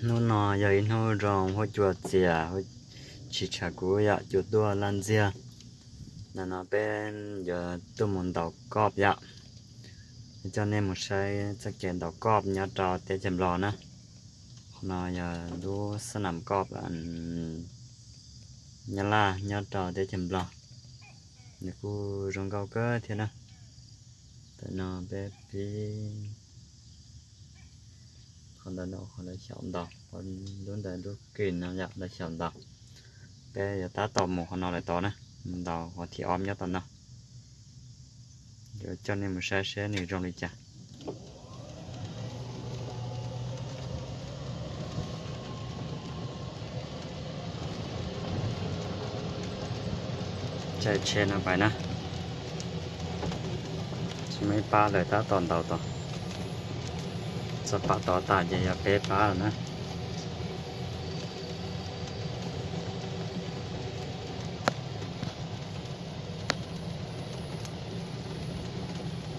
Hnub no yog ib hnub zoo huab cua txias, tsis tshav kub yom, cua tuaj laj ntxiag. Ntawm no peb yuav tuaj mus ntaus koj yom. Coj nej mus saib txoj kev ntaus koj nyob rau teb chaws Nplog na. Qhov no yog lub xab nam koj Nyab Laj nyob rau teb chaws Nplog. Nws kuj zoo nkauj kawg thiab na. Tam no peb pib qhov ntawm no, qhov lawv xyaum ntaus, lub ntawm lub kis no yom, lawv xyaum ntaus. Peb yuav tab tom mus qhov no lawm tod na, mus ntaus qhov thib ob nyob tom no. Yuav coj nej mus saib seb nws zoo li cas. Caij tsheb no pais na. Tsis muaj ib pab lawm, tab tom ntaus tod. Txog pab tod tas ces yog peb pab lawm na.